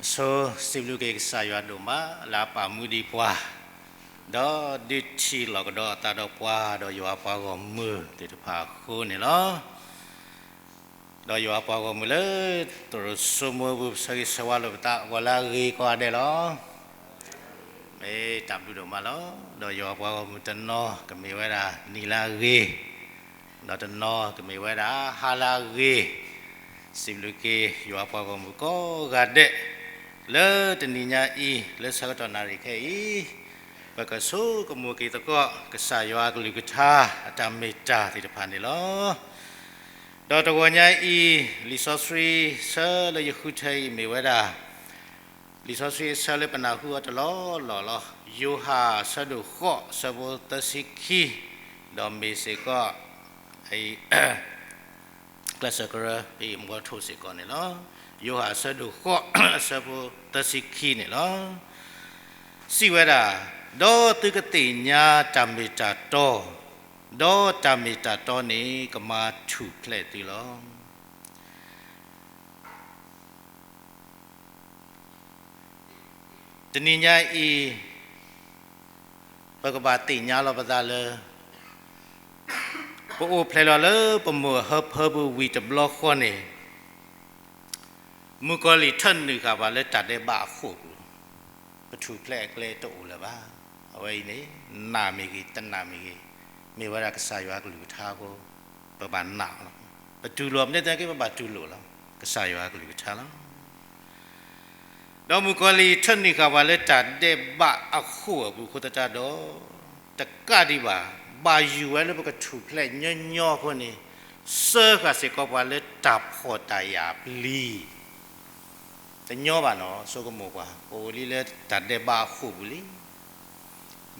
အဆိစံးဘျုးက့ၤကစၢ်ယွၤဒိၣ်မး လၢအပာ်မူဒံးပှၤ, ဒီးဒုးထံၣ်လိာ်ကဒီးအသးဒီးပှၤ ဒီးယွၤအပှၤဂီၢ်မုၢ်သ့ၣ်တဖၣ်အဃိန့ၣ်လီၤ. ဒီးယွၤအပှၤဂီၢ်မုၢ်လၢ သရိာ်စိမိပူၤ ပဆၢဂ့ၤဆၢဝါလိာ်ပသး ဂီၤလၢအဂ့ၤကိးဂၤဒဲးလီၤ. မ့ၢ်တၢ်ဘျုးဒိၣ်မးလီၤ. ဒီးယွၤအပှၤဂီၢ်မုၢ်တနီၤ ကမ့ၢ်ဝဲဒၣ်နံၤလၢအဂ့ၤ, ဒီးတနီၤကမ့ၢ်ဝဲဒၣ်ဟါလၢအဂ့ၤ, စံးဘျုးက့ၤယွၤအပှၤဂီၢ်မုၢ်ကိးဂၤဒဲး, လၢတနံၤညါအံၤ လၢဆၢကတီၢ်နၣ်ရံၣ်ခဲအံၤ, ပကဆိကမိၣ်က့ၤသကိး ကစၢ်ယွၤအကလုၢ်ကထါ အတၢ်မ့ၢ်တၢ်သ့ၣ်တဖၣ်န့ၣ်လီၤ. ဒီးတဂီၤညါအံၤ လံာ်စီဆှံဆၢလၢယဃုထၢအံၤမ့ၢ်ဝဲဒၣ် လံာ်စီဆှံအဆၢလၢပနၢ်ဟူအီၤတလီၢ်လီၢ်လီၤ. ယိၤဟၣ်အဆၢဒိၣ်ဃိး အဆၢဖိသၢဆံခံ, ဒီးမ့ၢ်စ့ၢ်ကီး ကျဲးစၢးကရၢ ပအံၤမူထိၣ်စ့ၢ်ကီးန့ၣ်လီၤ. ယိၤဟၣ်အဆၢဒိၣ်ဃိး အဆၢဖိသၢဆံခံန့ၣ်လီၤ. စံးဝဲဒၣ်, ဒီးသုကသ့ၣ်ညါတၢ်မ့ၢ်တၢ်တီ, ဒီးတၢ်မ့ၢ်တၢ်တီန့ၣ် ကမၤထူၣ်ဖျဲးသုလီၤ. တနံၤညါအံၤ ပကဘၣ်သ့ၣ်ညါလီၤပသးလၢ ပအိၣ်ဖျဲၣ်လီၤလၢပမိၢ်အဟၢဖၢပူၤဝံၤတဘျီဃီန့ၣ်, မုၣ်ကီၤလံၢ်ထၢနုာ်ဃာ်ပှၤလၢတၢ်ဒဲးဘးအဃိာ်ပူၤ, ပထူၣ်ဖျဲးအကျဲတအိၣ်လၢၤဘၣ်. အဝဲအံၤန့ၣ် နာ်မ့ၢ်ဂ့ၤ တနာ်မ့ၢ်ဂ့ၤ, မ့ၢ်ဝဲဒၣ်ကစၢ်ယွၤအကလုၢ်ကထါအဃိ ပဘၣ်နာ်လီၤ. ပတူၢ်လိာ်မ့ၢ်တဲက့ၤ ပဘၣ်တူၢ်လိာ်လီၤ ကစၢ်ယွၤအကလုၢ်ကထါလီၤ. ဒီးမုၣ်ကီၤလံၢ်ထၢနုာ်ဃာ်ပှၤလၢတၢ်ဒဲးဘးအဃိာ်အပူၤအဃိသတးဒီး, တကးဒံးဘၣ် ဘၣ်ယိၣ်ဝဲလၢပကထူၣ်ဖျဲးညီညီအဃိန့ၣ်, စၢဃာ်စ့ၢ်ကီးပှၤလၢတၢ်ဖှီၣ်တၢ်ယာ်အပျံၤ တညီဘၣ်နီၤ, ဆိကမိၣ်ပှၤ ပအိၣ်လံလၢတၢ်ဒဲးဘးအဃိာ်ပူၤလံ,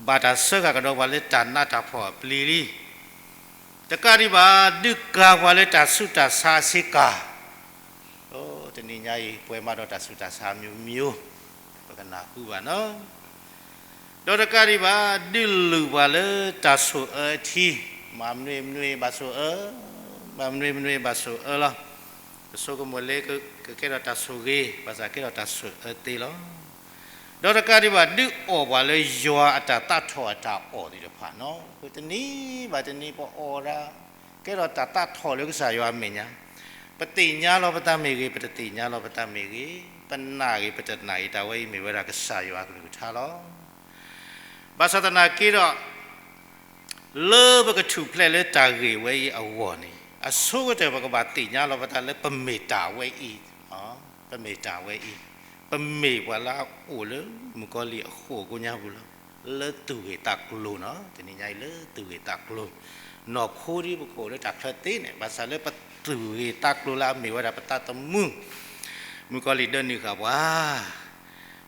ဘၣ်တၢ်စၢဃာ်ကဒီးပှၤလၢတၢ်နးတၢ်ဖှီၣ်အပျံၤလံ. တကးဒံးဘၣ် ဒုးကၤပှၤလၢတၢ်ဆူးတၢ်ဆါအဆ့ကၤ, တနံၤညါအံၤ ပှဲၤမးဒီးတၢ်ဆူးတၢ်ဆါ မျိုးမျိုး, ပကနၢ်ဟူဘၣ်နီၤ. ဒီးတကးဒံးဘၣ် ဒုးလုၢ်ပှၤလၢတၢ်ဆိၣ်အၢအထံ, မၤမနုၤမနုၤဘၣ်ဆိၣ်အၢ, မၤမနုၤမနုၤဘၣ်ဆိၣ်အၢလီၤ. ပဆိကမိၣ်လၢကကဲထီၣ်တၢ်ဆိၣ်ဂ့ၤ ဘၣ်ဆၣ်ကဲထီၣ်တၢ်ဆိၣ်အၢသ့လီၤ. ဒီးတကးဒံးဘၣ် ဒုးအီၣ်ပှၤလၢယွၤအတၢ်သးထီၣ်အတၢ်အီၣ်သ့ၣ်တဖၣ်နီၤ, တနံၤဘၣ်တနံၤ ပအီၣ်ဒၣ် ကဲထီၣ်တၢ်သးထီၣ်လၢကစၢ်ယွၤအမဲာ်ညါ, ပသ့ၣ်ညါလီၤပသးမ့ၢ်ဂ့ၤ ပတသ့ၣ်ညါလီၤပသးမ့ၢ်ဂ့ၤ, ပနာ်ဂ့ၤ ပတနာ်ဂ့ၤ တၢ်ဝဲအံၤမ့ၢ်ဝဲဒၣ်ကစၢ်ယွၤအကလုၢ်ကထါလီၤ. ဘၣ်ဆၣ်သနာ်က့ဒီး လၢပကထူၣ်ဖျဲးလၢတၢ်ဂ့ၢ်ဝဲအံၤအဂီၢ်န့ၣ် အဆိကတၢၢ်ပကဘၣ်သ့ၣ်ညါလီၤပသးလၢပမ့ၢ်တၢ်ဝဲအံၤ, ပမ့ၢ်တၢ်ဝဲအံၤ, ပမ့ၢ်ပှၤလၢအအိၣ်လၢမုၣ်ကီၤလံၢ်အဃိာ်အကိညါပူၤလီၤ. လၢသူၣ်ဂ့ၢ်သးကျိၤနီၤ, တနံၤညါအံၤလၢသူၣ်ဂ့ၢ်သးကျိၤ, နီၢ်ခိဒ်ပကအိၣ်လၢတၢ်ချၢသ့န့ၣ်, ဘၣ်ဆၣ်လၢပသူၣ်ဂ့ၢ်သးကျိၤလၢအမ့ၢ်ဝဲဒၣ်ပသးသမူ, မုၣ်ကီၤလံၢ်ဒၢနုာ်ဃာ်ပှၤ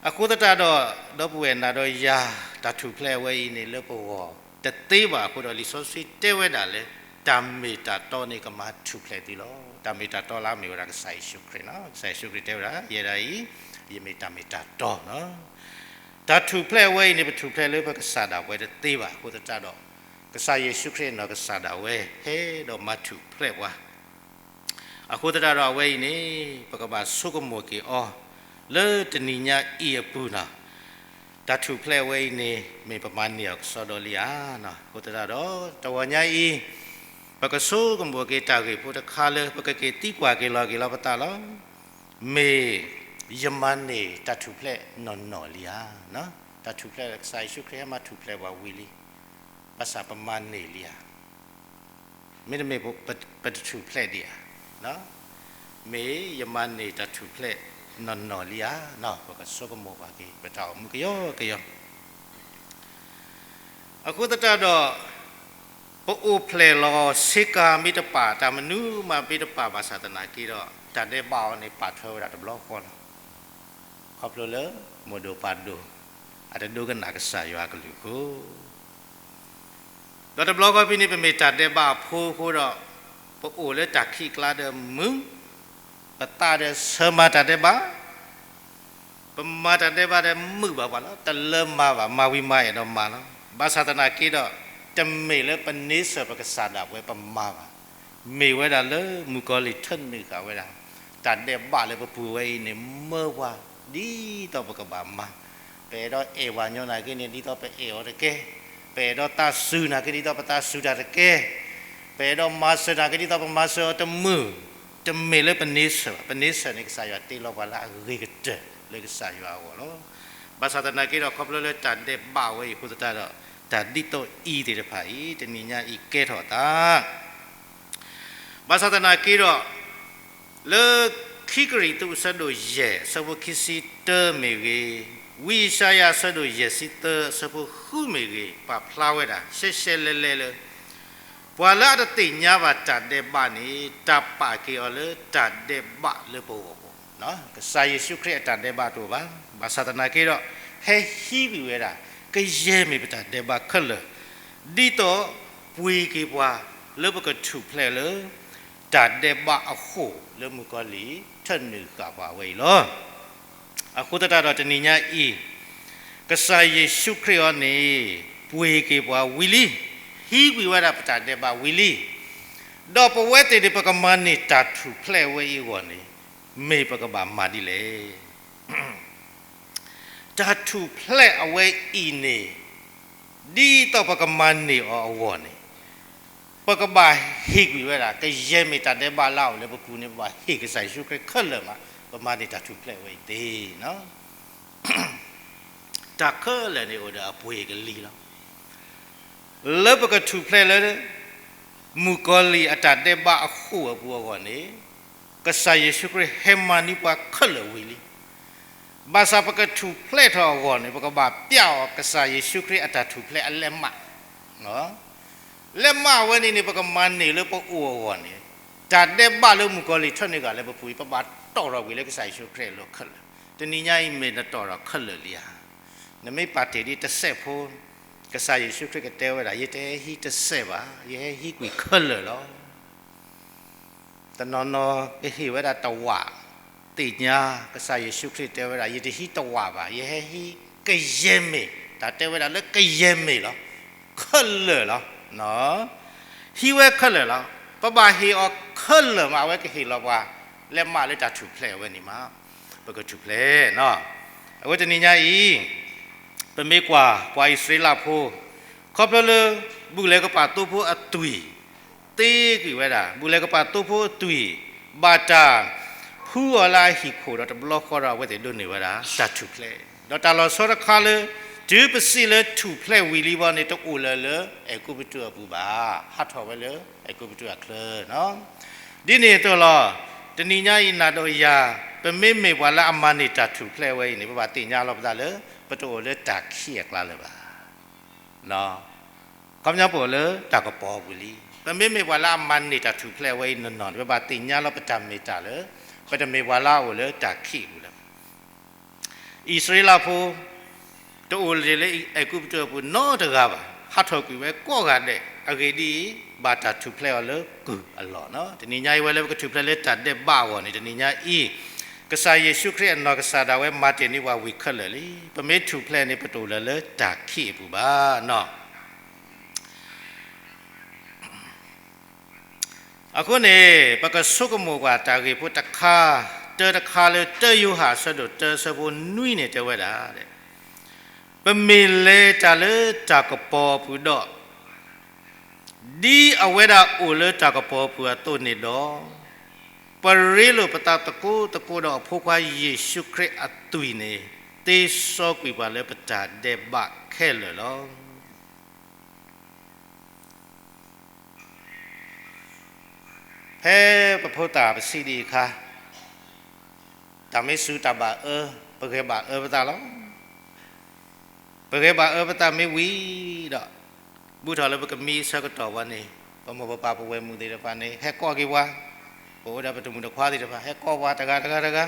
အဃိသတးဒီး ဒီပုၢ်ဝဲၢ်နၤဒီးယၤ တၢ်ထူၣ်ဖျဲးအဝဲအံၤန့ၣ်လၢပဂီၢ်တသ့ဘၣ်အဃိဒီး လံာ်စီဆှံတဲဝဲဒၣ်လၢ တၢ်မ့ၢ်တၢ်တီန့ၣ်ကမၤထူၣ်ဖျဲးသုလီၤ. တၢ်မ့ၢ်တၢ်တီလၢအမ့ၢ်ဝဲဒၣ်ကစၢ်ယ့ၣ်ၡူးခရံာ်နီၤ, ကစၢ်ယ့ၣ်ၡူးခရံာ်တဲဝဲဒၣ် ယဲဒၣ်အံၤ ယမ့ၢ်တၢ်မ့ၢ်တၢ်တီနီၤ. တၢ်ထူၣ်ဖျဲးအဝဲအံၤန့ၣ် ပထူၣ်ဖျဲးလၢပကစၢ်ဒၣ်ဝဲတသ့ဘၣ်အဃိသတးဒီး ကစၢ်ယ့ၣ်ၡူးခရံာ်အနီၢ်ကစၢ်ဒၣ်ဝဲ ဟဲဒီးမၤထူၣ်ဖျဲးပှၤ အဃိသတးဒီးအဝဲအံၤန့ၣ် ပကဘၣ်ဆိကမိၣ်က့ၤအီၤ လၢတနံၤညါအံၤအပူၤနီၤ, တၢ်ထူၣ်ဖျဲးအဝဲအံၤန့ၣ် မ့ၢ်ပမၤန့ၢ်အီၤကစီဒီလံဧါ. အဃိသတးဒီး တဂီၤညါအံၤ ပကဆိကမိၣ်က့ၤတၢ်ဂ့ၢ်ဖိတခါလၢ ပကက့ၤသံကွၢ်က့ၤလီၤက့ၤလီၤပသးလီၤ. မ့ၢ်ယမၤန့ၢ်တၢ်ထူၣ်ဖျဲးနီၢ်နီၢ်လံဧါ. တၢ်ထူၣ်ဖျဲး ကစၢ်ယ့ၣ်ၡူးခရံာ်ဟဲမၤထူၣ်ဖျဲးပှၤဝံၤလံ, ဘၣ်ဆၣ်ပမၤန့ၢ်လံဧါ. မ့တမ့ၢ် ပတထူၣ်ဖျဲးဒံးဧါ. မ့ၢ်ယမၤန့ၢ်တၢ်ထူၣ်ဖျဲးနီၢ်နီၢ်လံဧါ. ပကဆိကမိၣ်ဘၣ်က့ၤ ပတၢ်အိၣ်မူကယီကယီ. အဃိသတးဒီး ပအိၣ်ဖျဲၣ်လီၤဆ့ကၤမ့ၢ်တပာ် တၢ်မနုၤမးမ့ၢ်တပာ်ဘၣ်ဆၣ်သနာ်က့ဒီး တၢ်ဒဲးဘးအီၤန့ၣ် ပာ်ထွဲဝဲဒၣ်တဘျီဃီလီၤ. ခီဖျိလၢ မိၢ်ဒိၣ်ပၢ်ဒိၣ် အတဒိကနၣ်ကစၢ်ယွၤအကလုၢ်အဃိ ဒီးတဘျီဃီဖဲန့ၣ် ပမ့ၢ်တၢ်ဒဲးဘးအဖိအဃိဒီး ပအိၣ်လၢတၢ်ခံးကျါဒီးမုာ်, ပသးဒီးဆၢမၤတၢ်ဒဲးဘး, ပမၤတၢ်ဒဲးဘးဒီးမုာ်ဘၣ်ပှၤလီၤ. တလၢမၤဘၣ်, မၤဝံၤမၤအဲၣ်ဒိးမၤလီၤ. ဘၣ်ဆၣ်သနာ်က့ဒီး တမ့ၢ်လၢပန့ဆၢၣ်ပကစၢ်ဒၣ်ဝဲပမၤဘၣ်. မ့ၢ်ဝဲဒၣ်လၢမုၣ်ကီၤလံၢ်ထၢနုာ်ဃာ်ဝဲဒၣ် တၢ်ဒဲးဘးလၢပပူၤဝဲအံၤန့ၣ် မၢပှၤ ဒ်သိးပကဘၣ်မၤ, ပအဲၣ်ဒိးအဲၣ်ပှၤညီနာ်က့န့ၣ် ဒ်သိးပအဲၣ်အီၤတကဲ, ပအဲၣ်ဒိးသးစူၤနာ်က့ ဒ်သိးပသးစူၤတၢ်တကဲ, ပအဲၣ်ဒိးမၤစၢၤနာ်က့ ဒ်သိးပမၤစၢၤအီၤတမုာ်, တမ့ၢ်လၢပန့ဆၢၣ်ဘၣ်. ပန့ဆၢၣ်န့ၣ် ကစၢ်ယွၤတ့လီၤပှၤလၢအဂ့ၤကတၢၢ်လၢကစၢ်ယွၤအဂီၢ်လီၤ. ဘၣ်ဆၣ်သနာ်က့ဒီး ခီဖျိလၢတၢ်ဒဲးဘးဝဲအံၤအဃိသတးဒီး တၢ်ဒ်သိးအံၤသ့ၣ်တဖၣ်အံၤ တနံၤညါအံၤကဲထီၣ်အသး ဘၣ်ဆၣ်သနာ်က့ဒီး လၢခံကရံၣ်သူးအဆၢဒိၣ်ယဲၢ် အဆၢဖိခံဆံတၢမ့ၢ်ဂ့ၤ, ဝံယၡါယၤအဆၢဒိၣ်ယဲၢ်ဆံသၢ အဆၢဖိဃုမ့ၢ်ဂ့ၤ ပာ်ဖျါဝဲဒၣ် ရှဲရှဲလဲလဲလၢ ပှၤလၢအတသ့ၣ်ညါဘၣ်တၢ်ဒဲးဘးန့ၣ် တၢ်ပာ်က့ၤအီၤလၢတၢ်ဒဲးဘးလၢပဂီၢ်အဂီၢ်, ကစၢ်ယ့ၣ်ၡူးခရံာ်အတၢ်ဒဲးဘးတအိၣ်ဘၣ်. ဘၣ်ဆၣ်သနာ်က့ဒီး ဟဲဟံးကွံာ်ဝဲဒၣ် ကယဲၢ်မ့ၢ်ပတၢ်ဒဲးဘးခဲလၢာ် ဒ်သိးပှ့ၤက့ၤပှၤလၢပကထူၣ်ဖျဲးလၢ တၢ်ဒဲးဘးအဃိာ်လၢမုၣ်ကီၤလံၢ်ထၢနုာ်ဃာ်ပှၤဝဲအံၤလီၤ. အဃိသတးဒီးတနံၤညါအံၤ ကစၢ်ယ့ၣ်ၡူးခရံာ်အံၤန့ၣ် ပှ့ၤက့ၤပှၤဝံၤလံ, ဟံးကွံာ်ဝဲဒၣ်ပတၢ်ဒဲးဘးဝံၤလံ, ဒီးပဝဲသ့ၣ်န့ၣ် ပကမၤန့ၢ်တၢ်ထူၣ်ဖျဲးအဝဲအံၤအဂီၢ်န့ၣ် မ့ၢ်ပကဘၣ်မၤဒ်လဲၣ်. တၢ်ထူၣ်ဖျဲးအဝဲအံၤန့ၣ် ဒ်သိးပကမၤန့ၢ်အီၤအဂီၢ်န့ၣ် ပကဘၣ်ဟ့ၣ်ကွံာ်ဝဲဒၣ် ကယဲၢ်မ့ၢ်တၢ်ဒဲးဘးလၢအအိၣ်လၢပပူၤန့ၣ် ပဘၣ်ဟ့ၣ်ကစၢ်ယ့ၣ်ၡူးခရံာ်ခဲလၢာ်မး ပမၤန့ၢ်တၢ်ထူၣ်ဖျဲးဝဲအံၤသ့. တၢ်ခဲလၢာ်န့ၣ်အိၣ်ဒီးအပှ့ၤကလံၤလီၤ. လၢပကထူၣ်ဖျဲးလၢ မုၣ်ကီၤလံၢ်အတၢ်ဒဲးဘးအဃိာ်အပူၤအဂီၢ်န့ၣ် ကစၢ်ယ့ၣ်ၡူးခရံာ်ဟဲမၤန့ၢ်ပှၤခဲလၢာ်ဝံၤလံ. ဘၣ်ဆၣ်ပကထူၣ်ဖျဲးထီၣ်အဂီၢ်န့ၣ် ပကဘၣ်ပျးအီၤကစၢ်ယ့ၣ်ၡူးခရံာ်အတၢ်ထူၣ်ဖျဲးအလဲးမး လဲးမးဝဲန့ၣ်န့ၣ် ပကမၤန့ၢ်လၢပအိၣ်အဂီၢ်န့ၣ် တၢ်ဒဲးဘးလၢမုၣ်ကီၤလံၢ်ထၢနုာ်ဃာ်လၢပပူၤအံၤ ပဘၣ်တီၣ်ထီၣ်ကွံာ်လၢကစၢ်ယ့ၣ်ၡူးခရံာ်အလိၤခဲလၢာ်. တနံၤညါအံၤမ့ၢ်နတီၣ်ထီၣ်ခဲလၢာ်လံဧါ. နမ့ၢ်ပာ်တ့ၢ်ဒ်တစဲးဖိ ကစၢ်ယ့ၣ်ၡူးခရံာ်ကတဲဝဲဒၣ် ယတဟဲဟံးတစဲးဘၣ်, ယဟဲဟံးကွံာ်ခဲလၢာ်လီၤ. တနီၤနီၤကဟ့ၣ်ဝဲဒၣ်တဝး, သ့ၣ်ညါ ကစၢ်ယ့ၣ်ၡူးခရံာ်တဲဝဲဒၣ် ယတဟံးတဝးဘၣ်, ယဟဲဟံးကယဲၢ်မ့ၢ်, တၢ်တဲဝဲဒၣ်လၢကယဲၢ်မ့ၢ်လီၤ. ခဲလၢာ်လီၤ. ဟံးဝဲခဲလၢာ်လီၤ. ပဘၣ်ဟ့ၣ်အီၤခဲလၢာ်မး အဝဲကဟ့ၣ်လီၤပှၤ လဲးမးလၢတၢ်ထူၣ်ဖျဲးအဝဲန့ၣ်မး ပကထူၣ်ဖျဲးနီၤ. အဝဲတနံၤညါအံၤ ပမ့ၢ်ကွၢ်ပှၤအံၣ်စရ့လးဖိ ခီဖျိလၢ ဘူၣ်လဲၤကပာ်သိဖိအသွံၣ် သ့ကွံာ်ဝဲဒၣ် ဘူၣ်လဲၤကပာ်သိဖိအသွံၣ် ဘၣ်တၢ်ဖှူအီၤလၢအဟံၣ်ခိၣ်ဒီးတဘျီဃီဒီး အဝဲသ့ၣ်ဒိးန့ၢ်ဝဲဒၣ် တၢ်ထူၣ်ဖျဲး, ဒီးတၢ်လီၤဆီတခါလၢ တုၤပစံးလၢထူၣ်ဖျဲးဝံၤလံဘီန့ၣ် တအိၣ်လၢၤလၢအဲၤကူပတူးအပူၤဘၣ်, ဟးထီၣ်ဝဲလၢအဲၤကူပတူးအချၢနီၤ. ဒ်န့ၣ်အသိးလီၤ. တနံၤညါအံၤနၤဒီးယၤ ပမ့မ့ၢ်ပှၤလၢအမၤန့ၢ်တၢ်ထူၣ်ဖျဲးဝဲအံၤန့ၣ် ပဘၣ်သ့ၣ်ညါလီၤပသးလၢ ပတအိၣ်လၢတၢ်ခံးအကျါလၢၤဘၣ်. ခီပညီပအိၣ်လၢတၢ်ကပီၤအပူၤလံ. ပမ့မ့ၢ်ပှၤလၢအမၤန့ၢ်တၢ်ထူၣ်ဖျဲးဝဲအံၤနီၢ်နီၢ်န့ၣ် ပဘၣ်သ့ၣ်ညါလီၤပတၢ်မ့ၢ်တၢ်လၢ ပတမ့ၢ်ပှၤလၢအအိၣ်လၢတၢ်ခံးအပူၤလၢၤဘၣ်. အံၣ်စရ့လးဖိ တအိၣ်လၢအဲၤကူပတူးအပူၤနီတဂၤဘၣ်. ဟးထီၣ်ကွံာ်ဝဲကိးဂၤဒဲး. အဂ့ၢ်ဒ်အံၤ, ဘၣ်တၢ်ထူၣ်ဖျဲးအီၤလၢကုၢ်အလီၢ်နီၤ. တနံၤညါအံၤဝဲလၢပကထူၣ်ဖျဲးလၢတၢ်ဒဲးဘးအဂီၢ်န့ၣ် တနံၤညါအံၤ ကစၢ်ယ့ၣ်ၡူးခရံာ်အနီၢ်ကစၢ်ဒၣ်ဝဲမၤတ့ၢ်န့ၢ်ပှၤဝံၤခဲလၢာ်လံ. ပမ့ၢ်ထူၣ်ဖျဲးန့ၣ် ပတအိၣ်လၢၤလၢတၢ်ခံးအပူၤဘၣ်နီၤ. အဃိန့ၣ် ပကဆိကမိၣ်ကွၢ်တၢ်ဂ့ၢ်ဖိတခါ, တၢတခါလၢ တၢယိၤဟၣ်အဆၢဒိၣ်တၢ အဆၢဖိနွံန့ၣ်တဲဝဲဒၣ်, ပမ့ၢ်လဲၤတၢ်လၢတၢ်ကပီၤအပူၤဒီး, ဒ်အဝဲဒၣ်အိၣ်လၢတၢ်ကပီၤအပူၤအသိးန့ၣ်ဒီး, ပရ့လိာ်ပသးသကိးသကိးဒီးအဖိခွါယ့ၣ်ၡူးခရံာ်အသွံၣ်န့ၣ် သ့စီကွံာ်ပှၤလၢပတၢ်ဒဲးဘးခဲလၢာ်လီၤ. ဖဲပဖိသၣ်ပဆံးဒံးအခါ, တၢ်မ့ၢ်စူၤတၢ်ဘၣ်အၢ, ပဂဲၤဘၣ်အၢပသးလီၤ. ပဂဲၤဘၣ်အၢပသးမ့ၢ်ဝံၤဒီး, ဘူးထီၣ်လၢပကမံအဆၢကတီၢ်ဘၣ်န့ၣ်, ပမိၢ်ပပၢ်ပဝဲၢ်မုၣ်သ့ၣ်တဖၣ်န့ၣ် ဟဲကိးက့ၤပှၤ, ပအိၣ်ဒီးပတံၤမုၣ်တံၤခွါသ့ၣ်တဖၣ် ဟဲကိးပှၤတဂၤတဂၤတဂၤ,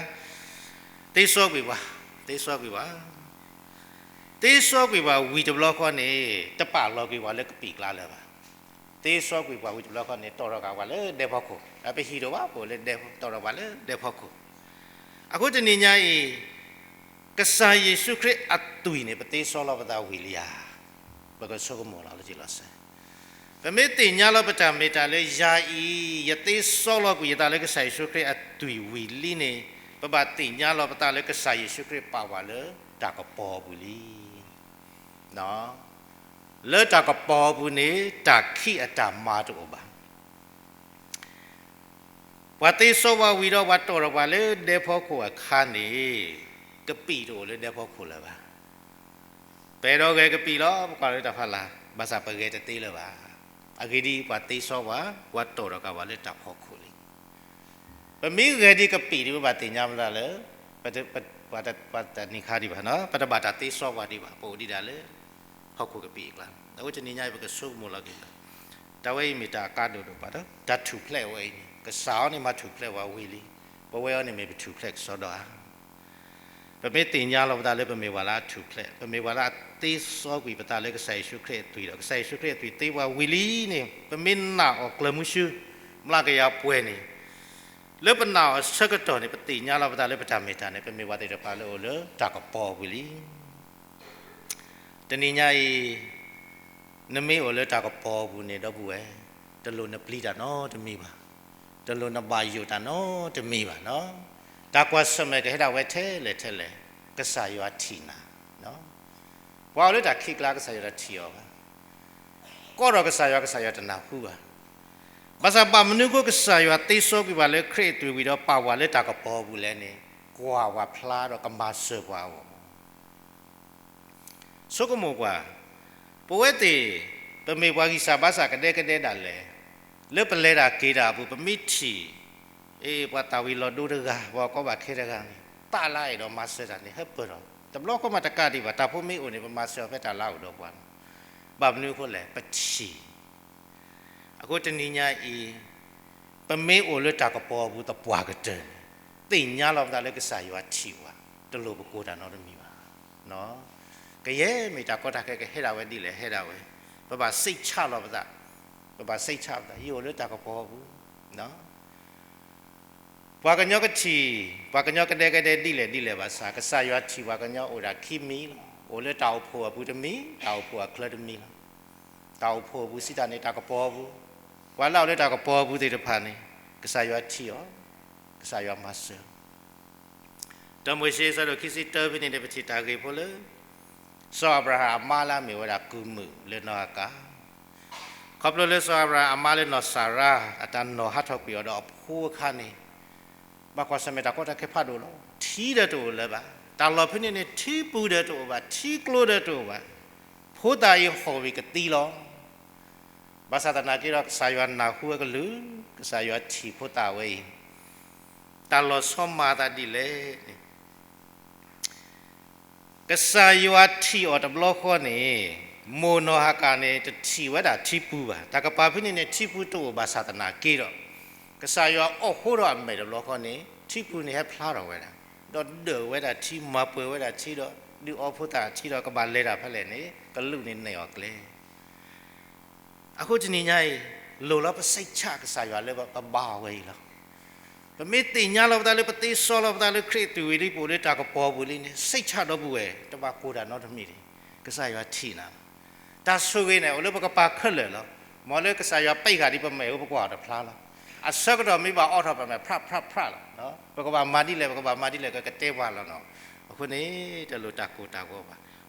သ့စီကွံာ်ပှၤ, သ့စီကွံာ်ပှၤ သ့စီကွံာ်ပှၤဝံၤတဘျီဃီန့ၣ် တပာ်လီၤကွံာ်ပှၤလၢကပံာ်ကျါလၢၤဘၣ်. သ့စီကွံာ်ပှၤဝံၤတဘျီဃီန့ၣ် တီၣ်ထီၣ်ဃာ်ပှၤလၢဒဲဖီခိၣ်, ပဟံၣ်တအိၣ်ဘၣ် ပအိၣ်လၢဒဲ, တီၣ်ထီၣ်ပှၤလၢဒဲဖီခိၣ်. အဃိတနံၤညါအံၤ, ကစၢ်ယ့ၣ်ၡူးခရံာ်အသွံၣ်န့ၣ် ပသ့စီလီၤပသးဝံၤလံဧါ. ပကဆိကမိၣ်လီၤလၢလီၤစဲး ပမ့ၢ်သ့ၣ်ညါလီၤပတၢ်မ့ၢ်တၢ်လၢယၤအံၤ ယသ့စီလီၤကွံာ်ယသးလၢကစၢ်ယ့ၣ်ၡူးခရံာ်အသွံၣ်ဝံၤလံန့ၣ်, ပဘၣ်သ့ၣ်ညါလီၤပသးလၢကစၢ်ယ့ၣ်ၡူးခရံာ်ပာ်ဝဲလၢတၢ်ကပီၤပူၤလံ. လၢတၢ်ကပီၤပူၤန့ၣ် တၢ်ခံးအတၢ်မၤတအိၣ်ဘၣ်. ပှၤသ့စီပှၤဝံၤဒီး ပှၤတီၣ်ထီၣ်ပှၤလၢဒဲဖီခိၣ်အခါန့ၣ်, ကပံာ်တအိၣ်လၢဒဲဖီခိၣ်လၢၤဘၣ်. ပအဲၣ်ဒိးဂဲၤကပံာ်လီၤ ပကွၢ်လၢတၢ်ဖးလၢ်, ဘၣ်ဆၣ်ပဂဲၤတသ့လၢၤဘၣ်. အဂ့ၢ်ဒ်အံၤ, ပှၤသ့စီပှၤ, ပှၤတီၣ်ထီၣ်က့ၤပှၤလၢတၢ်ဖီခိၣ်လံ. ပမ့ၢ်ဂဲၤဒ်ကပံာ်ဒီး ပဘၣ်သ့ၣ်ညါပသးလၢ ပတနံၤခါဒံးဘၣ်, ပတဘၣ်တၢ်သ့စီပှၤဒံးဘၣ်, ပအိၣ်ဒံးဒၣ်လၢဟီၣ်ခိၣ်ကပံာ်အကျါ. အဃိတနံၤညါအံၤ ပကဆိကမိၣ်လီၤက့ၤသး, တၢ်ဝဲအံၤမ့ၢ်တၢ်အကါဒိၣ်ဒိၣ်ပှၤဒီး တၢ်ထူၣ်ဖျဲးဝဲအံၤန့ၣ် ကစၢ်အီၤန့ၣ်မၤထူၣ်ဖျဲးပှၤဝံၤလံ. ပဝဲအီၤန့ၣ်မ့ၢ်ပထူၣ်ဖျဲးကစီဒီဧါ. ပမ့ၢ်သ့ၣ်ညါလီၤပသးလၢ ပမ့ၢ်ပှၤလၢအထူၣ်ဖျဲး, ပမ့ၢ်ပှၤလၢအသ့စီကွံာ်ပသးလၢကစၢ်ယ့ၣ်ၡူးခရံာ်အသွံၣ်ဒီး ကစၢ်ယ့ၣ်ၡူးခရံာ်အသွံၣ်သ့ပှၤဝံၤလံန့ၣ်, ပမ့ၢ်နာ်အီၤကျၢၤမုဆူ မျးကယၤပှဲၤန့ၣ်, လၢပနာ်အီၤအဆၢကတီၢ်န့ၣ် ပသ့ၣ်ညါလီၤပသးလၢပတၢ်မ့ၢ်တၢ်န့ၣ် ပမ့ၢ်ပှၤသ့ၣ်တဖၣ်လၢအိၣ်လၢတၢ်ကပီၤပူၤလံ. တနံၤညါအံၤ နမ့ၢ်အိၣ်လၢတၢ်ကပီၤပူၤန့ၣ် ဒီပုၢ်ဝဲၢ်, တလိၣ်နပျံၤတၢ်နီတမံၤဘၣ်, တလိၣ်နဘၣ်ယိၣ်တၢ်နီတမံၤဘၣ်. တၢ်ကွၢ်ဆၢၣ်မဲာ်ကဟဲဒၣ်ဝဲထဲလဲၣ်ထဲလဲၣ်, ကစၢ်ယွၤထံၣ်နၤ. ပှၤအိၣ်လၢတၢ်ခံးကျါ ကစၢ်ယွၤတထံၣ်အီၤဘၣ်. ကိးထီၣ်ကစၢ်ယွၤ ကစၢ်ယွၤတနၢ်ဟူဘၣ်. ဘၣ်ဆၣ်ဘၣ်မနုၤအဃိ ကစၢ်ယွၤသ့စီကွံာ်ပှၤလၢခရံာ်အသွံၣ်ဝံၤဒီး ပာ်ဝဲလၢတၢ်ကပီၤပူၤလဲၣ်န့ၣ်, ကွၢ်ဝဲဖျါဒီးကမၤစၢၤပှၤအဂီၢ် ဆိကမိၣ်ကွၢ်, ပဝဲသ့ၣ် ပမ့ၢ်ပှၤဂံၢ်စၢ်ဘါစၢ်ကဒဲကဒဲဒၣ်လဲာ်, လၢပလဲၤတၢ်က့ၤတၢ်အပူၤ ပမ့ၢ်ထံၣ် အ့ ပှၤသးဝံၤလီၤဒိတဂၤ ပှၤကီဘၣ်ခဲတဂၤန့ၣ် သးလၢအဲၣ်ဒိးမၤစၢၤတၢ်န့ၣ် ဟဲပၢၢ်ထီၣ်, တဘျီဃီမးတကးဒံးဘၣ်, တၢ်ဖိမ့ၢ်အိၣ်န့ၣ် ပမၤစၢၤအီၤဖဲတၢ်လၢအအိၣ်ဒီးပှၤလီၤ. ဘၣ်မနုၤအဃိလဲၣ်, ပထံၣ် အဃိတနံၤညါအံၤ ပမ့ၢ်အိၣ်လၢတၢ်ကပီၤအပူၤသပှၢ်ကတၢၢ်န့ၣ် သ့ၣ်ညါလီၤပသးလၢကစၢ်ယွၤထံၣ်ပှၤ, တလိၣ်ပကိၢ်တၢ်နီတမံၤဘၣ်. ကယဲၢ်မ့ၢ်တၢ်ကီတၢ်ခဲကဟဲဒၣ်ဝဲဒ်လဲၣ်ဟဲဒၣ်ဝဲ, ပဘၣ်စိတ်ချလီၤပသး, ပဘၣ်စိတ်ချပသး, ယအိၣ်လၢတၢ်ကပီၤအပူၤ ပှၤကညီကထံၣ် ပှၤကညီကဒဲကဒဲဒ်လဲၣ်ဒ်လဲၣ်ဘၣ်ဆၣ် ကစၢ်ယွၤထံၣ်ပှၤကညီအိၣ်ဒၣ်ခံမံၤလီၤ. အိၣ်လၢတၢ်အိၣ်ဖှိၣ်အပူၤတမံၤ, တၢ်အိၣ်ဖှိၣ်အချၢတမံၤလီၤ. တၢ်အိၣ်ဖှိၣ်အပူၤစံးတၢ်န့ၣ် တၢ်ကပီၤအပူၤ, ပှၤလၢအအိၣ်လၢတၢ်ကပီၤအပူၤသ့ၣ်တဖၣ်န့ၣ် ကစၢ်ယွၤထံၣ်အီၤ, ကစၢ်ယွၤမၤစၢၤ တၢမိၤၡ့ အဆၢဒိၣ်ခံဆံတၢ ဖဲန့ၣ်န့ၣ် ပထံၣ်တၢ်ဂ့ၢ်ဖိလၢ စီၤအၤဘြၤဟၣ်အမါလၢအမ့ၢ်ဝဲဒၣ်ကုၢ်မုၣ်လၢနီၢ်အကၤ, ခီဖျိလၢစီၤအၤဘြၤဟၣ်အမါလၢနီၢ်စၤရါ အတၢ်နီၢ်ဟးထီၣ်ကွံာ်အီၤဒီးအဖိအခါန့ၣ်, ဘၣ်ကွၢ်ဆၢၣ်မဲာ်တၢ်ကီတၢ်ခဲဖးဒိၣ်လီၤ. ထံဒီးတအိၣ်လၢၤဘၣ်. တၢ်လီၢ်ဖဲန့ၣ်န့ၣ် ထံပူၤဒီးတအိၣ်ဘၣ်, ထံကျိဒီးတအိၣ်ဘၣ်. ဖိသၣ်အံၤဟီၣ်ဝံၤကသံလီၤ. ဘၣ်ဆၣ်သနာ်က့ဒီး ကစၢ်ယွၤနၢ်ဟူဝဲကလုၢ်, ကစၢ်ယွၤထံၣ်ဖိသၣ်ဝဲအံၤ တၢ်လီၤဆီမၤအသးဒ်လဲၣ်န့ၣ်, ကစၢ်ယွၤထံၣ်အီၤတဘျီဃီန့ၣ်, မိၢ်နီၢ်ဟၤကၤန့ၣ် တထံၣ်ဝဲဒၣ်ထံပူၤဘၣ်. တၢ်ကပၤဖဲန့ၣ်န့ၣ် ထံပူၤတအိၣ်ဘၣ်ဆၣ်သနာ်က့ဒီး, ကစၢ်ယွၤအိးထီၣ်အမဲာ်တဘျီဃီန့ၣ် ထံပူၤန့ၣ်ဟဲဖျါထီၣ်ဝဲဒၣ်, ဒီးဒၢးဝဲဒၣ်ထံ မၤပှဲၤဝဲဒၣ်ထံဒီး ဒုးအီဖိသၣ်ထံဒီး ကဘၣ်လဲၤတၢ်ဖဲလဲၣ်န့ၣ် ကလူးန့ၣ်နဲၣ်အီၤကျဲ အဃိတနံၤညါအံၤ, လိၣ်လၢပစိတ်ချကစၢ်ယွၤလၢပဘါအီၤဝဲအံၤလီၤ. ပမ့ၢ်သ့ၣ်ညါလီၤပသးလၢပသ့စီလီၤပသးလၢခရံာ်အသွံၣ်ဝံၤလံ ပအိၣ်လၢတၢ်ကပီၤပူၤလံန့ၣ် စိတ်ချ ဒီပုၢ်ဝဲၢ်, တဘၣ်ကိၢ်တၢ်နီတမံၤတဂ့ၤ. ကစၢ်ယွၤထံၣ်နၤလီၤ. တၢ်ဆိၣ်ဂ့ၤန့ၣ် အိၣ်လၢပကပၤခဲလၢာ်လီၤ. မ်လၢကစၢ်ယွၤပံးဃာ်ဒ်ပမဲာ်အိၣ် ပကွၢ်အီၤတဖျါလီၤ. အဆၢကတီၢ်မ့ၢ်ဘၣ်အိးထီၣ်ပမဲာ် ဖြးဖြးဖြးလီၤ. ပကဘၣ်မၤဒ်လဲၣ် ပကဘၣ်မၤဒ်လဲၣ် ကကတဲပှၤလီၤနီၤ. အဃိန့ၣ် တလိၣ်တၢ်ကိၢ်တၢ်ဂီၤဘၣ်.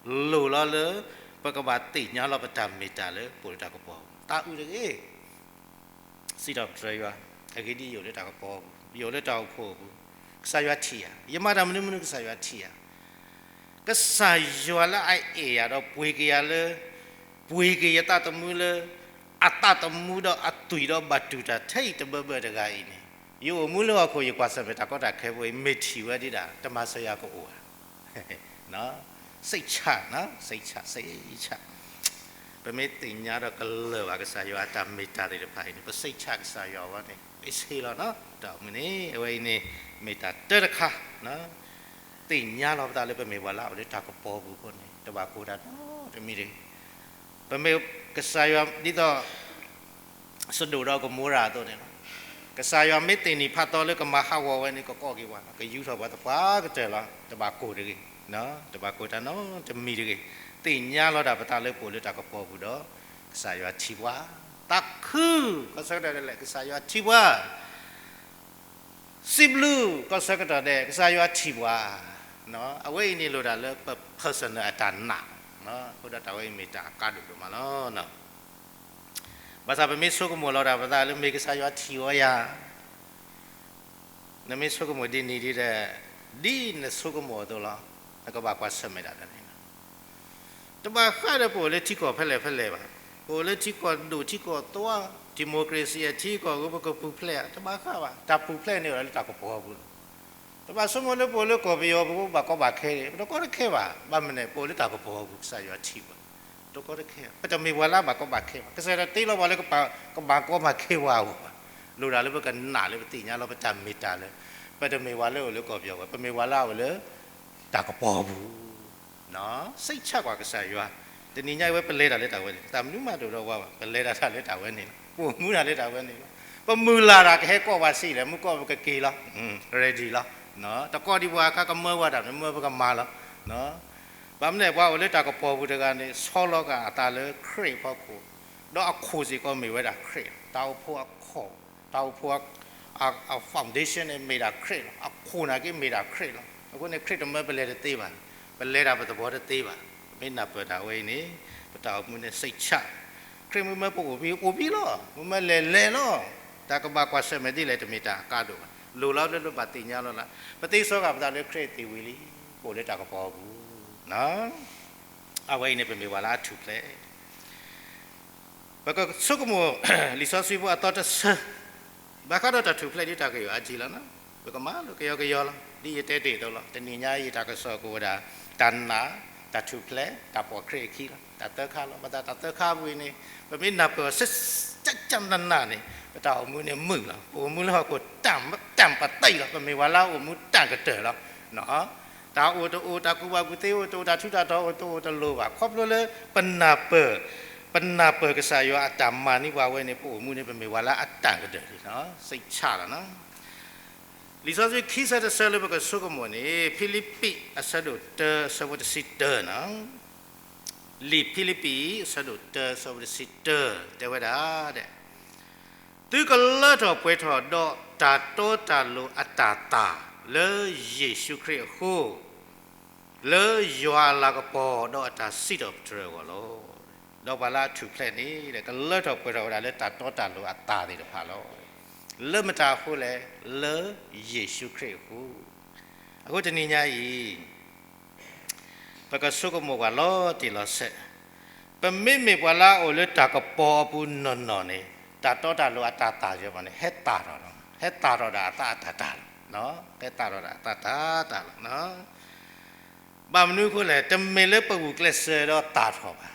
လိၣ်လီၤလၢ ပကဘၣ်သ့ၣ်ညါလီၤပတၢ်မ့ၢ်တၢ်လၢပအိၣ်လၢတၢ်ကပီၤပူၤ သးအုးတဂ့ၤ. စံးထီၣ်ပတြၢၤယွၤ, အဂ့ၢ်ဒ်အံၤ ယအိၣ်လၢတၢ်ကပီၤပူၤ, ယအိၣ်လၢတၢ်အိၣ်ဖှိၣ်အပူၤ, ကစၢ်ယွၤထံၣ်ယၤ, ယမၤတၢ်မနုၤမနုၤ ကစၢ်ယွၤထံၣ်ယၤ. ကစၢ်ယွၤလၢအအဲၣ်ယၤဒီးပှ့ၤက့ၤယၤလၢ, ပှ့ၤက့ၤယသးသမူလၢ အသးသမူဒီးအသွံၣ်ဒီးဘၣ်တူၢ်တၢ်ထဲအံၤတဘၢဘၢတဂၤအံၤန့ၣ်, ယအိၣ်မူလၢဟီၣ်ခိၣ် ယကွၢ်ဆၢၣ်မဲာ်တၢ်ကီတၢ်ခဲဖိအံၤ မ့ၢ်ထံၣ်ဝဲဒၣ် တမၤစၢၤယၤကအိၣ်ဧါ. စိတ်ချ, စိတ်ချ, စိတ်ချ. ပမ့ၢ်သ့ၣ်ညါဒီးကလၢၢ်ဘၣ်ကစၢ်ယွၤအတၢ်မ့ၢ်တၢ်သ့ၣ်တဖၣ်အံၤန့ၣ် ပစိတ်ချကစၢ်ယွၤအဂီၢ်န့ၣ် အ့ဆ့လီၤနီၤ. တၢ်မုၢ်န့ၣ် အဝဲအံၤန့ၣ် မ့ၢ်တၢ်တၢတခါ သ့ၣ်ညါလီၤပသးလၢပမ့ၢ်ပှၤလၢအအိၣ်လၢတၢ်ကပီၤပူၤအဃိန့ၣ် တဘၣ်ကိၢ်တၢ်နီတမံၤတဂ့ၤ. ပမ့ၢ်ကစၢ်ယွၤဒ်သိး စဒိၣ်ဒီးကမိရၤအသိးန့ၣ်လီၤ. ကစၢ်ယွၤမ့ၢ်သ့ၣ်နံၣ်ဖးသီလၢကမၤဟးဂီၤဝဲန့ၣ် ကကိးက့ၤပှၤလီၤ, ကယူထီၣ်ပှၤသပှၢ်ကတၢၢ်လီၤ. တဘၣ်ကိၢ်တဂ့ၤ, တဘၣ်ကိၢ်တၢ်နီတမံၤတဂ့ၤ. သ့ၣ်ညါလီၤဒၣ်ပသးလၢပအိၣ်လၢတၢ်ကပီၤပူၤဒီး ကစၢ်ယွၤထံၣ်ပှၤ, သးခု, ခီဆၢကတီၢ်ဒၣ်လဲာ် ကစၢ်ယွၤထံၣ်ပှၤ စံးဘျုးကီၢ်ဆၢကတီၢ်ဒဲး ကစၢ်ယွၤထံၣ်ပှၤ, အဝဲအံၤန့ၣ်လိၣ်ဒၣ်လၢပ personal အတၢ်နာ်, အဃိဒီးတၢ်ဝဲအံၤမ့ၢ်တၢ်အကါဒိၣ်ဒိၣ်မးလီၤ. ဘၣ်ဆၣ်ပမ့ၢ်ဆိကမိၣ်လီၤတၢ်ပသးလၢမ့ၢ်ကစၢ်ယွၤထံၣ်ဝဲယၤ နမ့ၢ်ဆိကမိၣ်ဒ်န့ၣ်ဒ်ဒီး, ဒ်နဆိကမိၣ်အသိးလီၤ, နကဘၣ်ကွၢ်ဆၢၣ်မဲာ်ဒၣ်တၢ်န့ၣ်လီၤ. တဘၣ်ဃးဒီးပအိၣ်လၢထံကီၢ်ဖဲလဲၣ်ဖဲလဲၣ်ဘၣ်, ပအိၣ်လၢထံကီၢ်ဒိၣ်ထံကီၢ်သွါ, democracy အထံကီၢ်ဧိၤ ပကပူၤဖျဲးဧါ, တဘၣ်ဃးဘၣ်, တၢ်ပူၤဖျဲးန့ၣ်အိၣ်လၢတၢ်ကပီၤအပူၤလီၤ. ပဘၣ်ဆိကမိၣ်လၢပအိၣ်လၢကီၢ်ပယီၤပူၤ ပဘၣ်ကီဘၣ်ခဲ, ပတကီတခဲဘၣ်, ဘၣ်မနုၤလဲၣ် ပအိၣ်လၢတၢ်ကပီၤအပူၤ ကစၢ်ယွၤထံၣ်ပှၤ, တကီတခဲ, ပတမ့ၢ်ပှၤလၢအဘၣ်ကီဘၣ်ခဲဘၣ်, ကစၢ်ယွၤတတ့လီၤပှၤလၢ ကဘၣ်ကီဘၣ်ခဲပှၤအဂီၢ်ဘၣ်, လိၣ်ဒၣ်လၢပကနာ်လၢပသ့ၣ်ညါလီၤ ပတၢ်မ့ၢ်တၢ်လၢ, ပတမ့ၢ်ပှၤလၢအအိၣ်လၢကီၢ်ပယီၤဘၣ်, ပမ့ၢ်ပှၤလၢအအိၣ်လၢ တၢ်ကပီၤအပူၤ စိတ်ချကွၢ်ကစၢ်ယွၤ, တနံၤညါအံၤဝဲပလဲၤတၢ်လၢတၢ်ဝဲန့ၣ်, တၢ်မနုၤမးတအိၣ်ဒီးဝဲဘၣ်, ပလဲၤတၢ်တၢ်လၢတၢ်ဝဲန့ၣ်လီၤ, ပအိၣ်မူတၢ်လၢတၢ်ဝဲန့ၣ်လီၤ, ပမုၢ်လၢ်တၢ်ကဟဲကီၢ်ပှၤဆံးလဲၣ်, မုၢ်ကီၢ်ပကက့ၤလီၤ, ready လီၤ, တကီၢ်ဒံးပှၤအခါကမၢပှၤတၢ်န့ၣ် မၢပကမၤလီၤ, ဘၣ်မနုၤလဲၣ် ပှၤအိၣ်လၢတၢ်ကပီၤပူၤတဂၤန့ၣ် ဆီလီၤက့ၤအသးလၢခရံာ်အဖီခိၣ်, ဒီးအခိၣ်စ့ၢ်ကီးမ့ၢ်ဝဲဒၣ်ခရံာ်လီၤ, တၢ်အိၣ်ဖှိၣ်အခိၣ် တၢ်အိၣ်ဖှိၣ်အ အ အ foundation န့ၣ်မ့ၢ်ဒၣ်ခရံာ်လီၤ, အခိၣ်နာ်က့မ့ၢ်ဒၣ်ခရံာ်လီၤ, အဃိန့ၣ် ခရံာ်တမၢပလဲၤတသ့ဘၣ်, ပလဲၤတၢ်ပသဘီတသ့ဘၣ်, ပမ့ၢ်နၢ်ပၢၢ်တၢ်ဝဲအံၤန့ၣ် ပတၢ်အိၣ်မူန့ၣ် စိတ်ချ, ခရံာ်မ့ၢ်မၢပအိၣ်ဖဲ အိၣ်ဖဲလီၤ, မ့ၢ်မၢလဲၤလဲၤလီၤ, တၢ်ကဘၣ်ကွၢ်ဆၢၣ်မဲာ်ဒ်လဲၣ် တမ့ၢ်တၢ်အကါဒိၣ်ဘၣ်, လိၣ်လီၤလၢပဘၣ်သ့ၣ်ညါလီၤလၢ ပသ့စီက့ၤပသးလၢခရံာ်သ့ဝံၤလံ, ပအိၣ်လၢတၢ်ကပီၤအပူၤ အဝဲအံၤန့ၣ် ပမ့ၢ်ပှၤလၢအထူၣ်ဖျဲး, ပကဆိကမိၣ် လံာ်စီဆှံဖိအသီတဆၢ, ဘၣ်ဃးဒီးတၢ်ထူၣ်ဖျဲးဒ်တၢ်ကယီၢ်အါထံလီၤ, ပကမၤလၢကယီကယီလီၤ, ဒ်ယတဲတ့ၢ်အသိးလီၤ, တနံၤညါအံၤတၢ်ကစီၣ်ကအိၣ်ဝဲဒၣ် တၢ်နာ်, တၢ်ထူၣ်ဖျဲး, တၢ်ပိာ်ခရံာ်အခံလီၤ, တၢ်သၢခါလီၤ, ဘၣ်ဆၣ်တၢ်သၢခါပူၤအံၤန့ၣ် ပမ့ၢ်နၢ်ပၢၢ်အီၤ စဲးစဲးနးနးန့ၣ် ပတၢ်အိၣ်မူန့ၣ်မုာ်လီၤ, ပအိၣ်မူလၢဟီၣ်ခိၣ် တၢ်ပတံၢ်လီၤ, ပမ့ၢ်ပှၤလၢအအိၣ်မူတၢ်ကတၢၢ်လီၤ တၢ်အိၣ်တအိၣ် တၢ်ကူၣ်ဘၣ်ကူၣ်သ့အိၣ်တအိၣ် တၢ်ထူးတၢ်တီၤအိၣ်တအိၣ်တလိၤဘၣ်, ခီဖျိလၢ ပနၢ်ပၢၢ်, ပနၢ်ပၢၢ်ကစၢ်ယွၤအတၢ်မၤန့ၢ်ပှၤဝဲန့ၣ် ပအိၣ်မူန့ၣ် ပမ့ၢ်ပှၤလၢအတၢ်ကတၢၢ်လီၤ, စိတ်ချလီၤ. လံာ်စီဆှံခံဆၢတဆၢလၢပကဆိကမိၣ်န့ၣ် ဖံလံးပံးအဆၢဒိၣ်တၢ အဆၢဖိတဆံတၢန့ၣ်, လံာ်ဖံလံးပံးအဆၢဒိၣ်တၢ အဆၢဖိတဆံတၢ တဲဝဲဒၣ်ဒဲး သုကလၢထီၣ်ပှဲၤထီၣ်ဒီးတၢ်တီတၢ်လိၤအတၢ်သၣ်လၢယ့ၣ်ၡူးခရံာ်အဃိ, လၢယွၤအလၤကပီၤဒီးအတၢ်စံးထီၣ်ပတြၢၤအဂီၢ်လီၤ. ဒီးပှၤလၢအထူၣ်ဖျဲးန့ၣ် ကလၢထီၣ်ပှဲၤထီၣ်ဝဲဒၣ်လၢတၢ်တီတၢ်လိၤအသၣ်သ့ၣ်တဖၣ်လီၤ. လၢမတၤအဃိလဲၣ်, လၢယ့ၣ်ၡူးခရံာ်အဃိ. အဃိတနံၤညါအံၤ ပကဆိကမိၣ်ပှၤလီၤတံၢ်လီၤဆဲး, ပမ့မ့ၢ်ပှၤလၢအအိၣ်လၢတၢ်ကပီၤအပူၤနီၢ်နီၢ်န့ၣ် တၢ်တီတၢ်လိၤအတၢ်သၣ်ယဲၢ်မးန့ၣ် ဟဲသၣ်ထီၣ်လီၤ, ဟဲသၣ်ထီၣ်ဒၣ်အသၣ်အတၢ်တၢ်လီၤ, ဟဲသၣ်ထီၣ်ဒၣ်အသၣ်တၢ်တၢ်လီၤ. ဘၣ်မနုၤအဃိလဲၣ်, တမ့ၢ်လၢပဂုာ်ကျဲးစၢးဒီးသၣ်ထီၣ်ဘၣ်.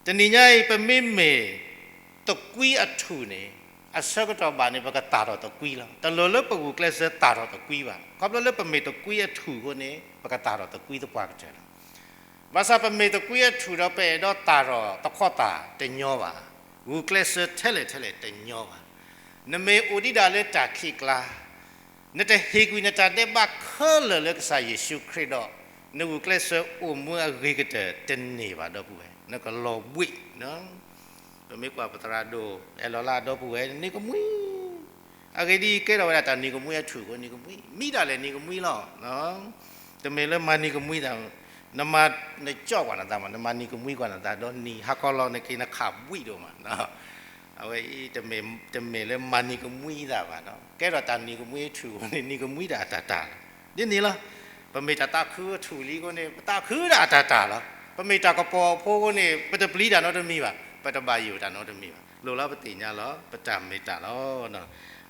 တနံၤညါအံၤ ပမ့မ့ၢ်သကွံအထူၣ်န့ၣ် အဆၢကတီၢ်ဘၣ်န့ၣ် ပကသၣ်ထီၣ်သကွံလီၤ. တလိၣ်လၢပဂုာ်ကျဲးစၢးသၣ်ထီၣ်သကွံဘၣ်. ခီဖျိလၢပမ့ၢ်သကွံအထူၣ်အဃိန့ၣ် ပကသၣ်ထီၣ်သကွံသပှၢ်ကတၢၢ်လီၤ. ဘၣ်ဆၣ်ပမ့ၢ်သကွံအထူၣ်ဒီး ပအဲၣ်ဒိးသၣ်ထီၣ်သခီသၣ်တညီဘၣ်. ဂုာ်ကျဲးစၢးထဲလဲၣ်ထဲလဲၣ်တညီဘၣ်. နမ့ၢ်အိၣ်ဒံးဒၣ်လၢတၢ်ခံးကျါ နတဟ့ၣ်ကွံာ်နတၢ်ဒဲးဘးခဲလၢာ်လၢကစၢ်ယ့ၣ်ၡူးခရံာ်ဒီး နဂုာ်ကျဲးစၢးအိၣ်မူအဂ့ၤကတၢၢ်တန့ၢ်ဘၣ် ဒီပုၢ်ဝဲၢ်, နကလီၤဘှံး. ပမ့ၢ်ကွၢ်ပသရၣ်ဒိၣ် အဲၣ်လီၤလၢအဒီပုၢ်ဝဲၢ် နံၤကမှံ, အဂ့ၢ်ဒ်အံၤ ကဲထီၣ်ဝဲဒၣ်တၢ်နံၤကမှံအထူၣ်အဃိ နံၤကမှံ, မံဒၣ်လဲာ်နံၤကမှံလီၤ. တမ့ၢ်လၢမၤနံၤကမှံသး, နမၤနကၠီၣ်ကွၢ်နသးမး, နမၤနံၤကမှံကွၢ်နသး ဒီးနံၤဟးခီလီၤနက့ၤနခးဘှံးဒိၣ်မး. အဝဲအံၤ တမ့ၢ်လၢမၤနံၤကမှံသးဘၣ်, ကဲထီၣ်တၢ်နံၤကမှံအထူၣ်အဃိန့ၣ် နံၤကမှံဒၣ်အတၢ်တၢ်လီၤ. ဒ်န့ၣ်လီၤ. ပမ့ၢ်တၢ်သးခုအထူၣ်လံအဃိန့ၣ် ပသးခုဒၣ်အတၢ်တၢ်လီၤ. ပမ့ၢ်တၢ်ကပီၤဖိအဃိန့ၣ် ပတပျံၤတၢ်နီတမံၤဘၣ်, ပတဘၣ်ယိၣ်တၢ်နီတမံၤဘၣ်. လိၣ်လၢပသ့ၣ်ညါလီၤ ပတၢ်မ့ၢ်တၢ်လီၤ.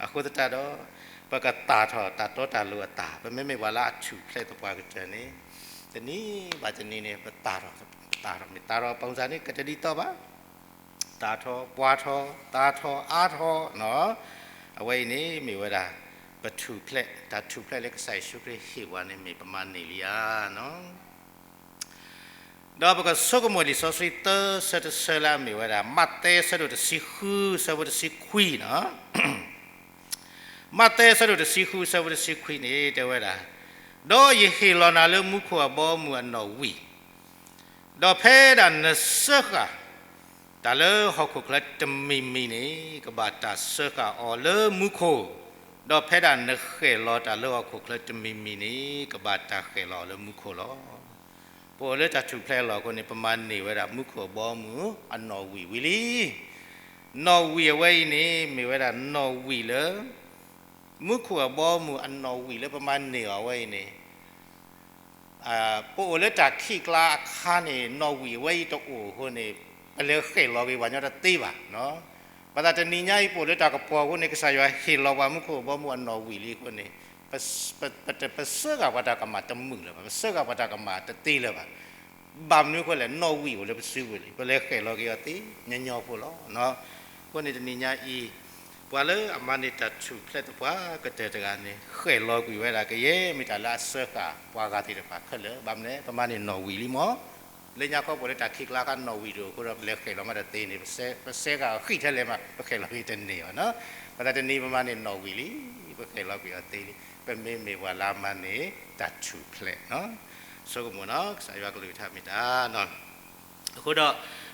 အဃိသတးဒီး ပကသၣ်ထီၣ်တၢ်တီတၢ်လိၤအသၣ်, ပမ့မ့ၢ်ပှၤလၢအထူၣ်ဖျဲးသပှၢ်ကတၢၢ်န့ၣ် တနံၤဘၣ်တနံၤန့ၣ် ပသၣ်ထီၣ်, ပသၣ်ထီၣ်မ့ၢ်သၣ်ထီၣ် ပူၤစၢ်န့ၣ် ကတဒ်သိးဘၣ်. သၣ်ထီၣ်, ပှၢ်ထီၣ်, သၣ်ထီၣ်, အါထီၣ်, အဝဲအံၤန့ၣ်မ့ၢ်ဝဲဒၣ် ပထူၣ်ဖျဲး, တၢ်ထူၣ်ဖျဲးလၢကစၢ်ယ့ၣ်ၡူးခရံာ်ဟ့ၣ်ပှၤန့ၣ်မ့ၢ်ပမၤန့ၢ်လံဧါ. ဒီးပကဆိကမိၣ်လံာ်စီဆှံသၢဆၢတဆၢလၢအမ့ၢ်ဝဲဒၣ် မးသဲအဆၢဒိၣ်တဆံဃု အဆၢဖိတဆံခွံန့ၣ်, မးသဲအဆၢဒိၣ်တဆံဃု အဆၢဖိတဆံခွံန့ၣ် တဲဝဲဒၣ်, ဒီးယဟ့ၣ်လီၤနၤလၢမူခိၣ်အဘီအမုၢ်အနီၣ်ဝံၤ, ဒီးဖဲဒၣ်နစၢဃာ်တၢ်လၢဟီၣ်ခိၣ်ချၢတမံၤမံၤန့ၣ် ကဘၣ်တၢ်စၢဃာ်အီၤလၢမူခိၣ်, ဒီးဖဲဒၣ်နဃဲၣ်လီၤတၢ်လၢဟီၣ်ခိၣ်ချၢတမံၤမံၤန့ၣ် ကဘၣ်တၢ်ဃဲၣ်လီၤလၢမူခိၣ်လီၤ. ပအိၣ်လၢတၢ်ထူၣ်ဖျဲးအလီၢ်အဃိန့ၣ် ပမၤန့ၢ်ဝဲဒၣ်မူခိၣ်အဘီအမုၢ်အနီၣ်ဝံာ်ဝံၤလံ. နီၣ်ဝံာ်အဝဲအံၤန့ၣ် မ့ၢ်ဝဲဒၣ်နီၣ်ဝံာ်လၢ မူခိၣ်အဘီအမုၢ်အနီၣ်ဝံာ်လၢပမၤန့ၢ်အီၤအဝဲအံၤန့ၣ် ပအိၣ်လၢတၢ်ခံးကျါအခါန့ၣ် နီၣ်ဝံာ်အဝဲအံၤတအိၣ်အဃိန့ၣ် ပလဲၤဃဲၣ်လီၤက့ၤပှၤညီတသ့ဘၣ်. ဘၣ်ဆၣ်တနံၤညါအံၤ ပအိၣ်လၢတၢ်ကပီၤအဃိန့ၣ် ကစၢ်ယွၤဟ့ၣ်လီၤပှၤမူခိၣ်အဘီအမုၢ်အနီၣ်ဝံာ်လံအဃိန့ၣ် ပ ပ ပစၢဃာ်ပှၤတၢ်ကမၣ်တမုာ်လၢၤဘၣ်, ပစၢဃာ်ပှၤတၢ်ကမၣ်တသ့လၢၤဘၣ်. ဘၣ်မနုၤအဃိလဲၣ်, နီၣ်ဝံာ်အိၣ်လၢပစုပူၤလံ, ပလဲၤဃဲၣ်လီၤက့ၤအီၤသ့ ညီညီဖိလီၤ. အဃိန့ၣ်တနံၤညါအံၤ ပှၤလၢအမၤန့ၢ်တၢ်ထူၣ်ဖျဲးသပှၢ်ကတၢၢ်တဂၤန့ၣ် ဃဲၣ်လီၤကွံာ်ဝဲဒၣ် ကယဲၢ်မ့ၢ်တၢ်လၢအစၢဃာ်ပှၤဂၤသ့ၣ်တဖၣ်ခဲလၢာ်, ဘၣ်မနုၤလဲၣ်, ပမၤန့ၢ်နီၣ်ဝံာ်လံမၢ်. လၢညါခီပအိၣ်လၢတၢ်ခံးကျါအခါ နီၣ်ဝံာ်တအိၣ်အဃိဒီး ပလဲၤဃဲၣ်လီၤမးတသ့န့ၣ် ပစဲ ပစဲဃာ်အီၤဃံးထဲလဲၣ်မး ပဃဲၣ်လီၤက့ၤတန့ၢ်ဘၣ်နီၤ. ဘၣ်ဆၣ်တနံၤပမၤန့ၢ်နီၣ်ဝံာ်လံ, ပဃဲၣ်လီၤကွံာ်အီၤသ့လံ, ပမ့မ့ၢ်ပှၤလၢအမၤန့ၢ်တၢ်ထူၣ်ဖျဲးနီၤ. ဆိကမိၣ်နီၤ ကစၢ်ယွၤကလုၢ်ကထါမ့ၢ်တၢ်နီၤ. အဃိဒီး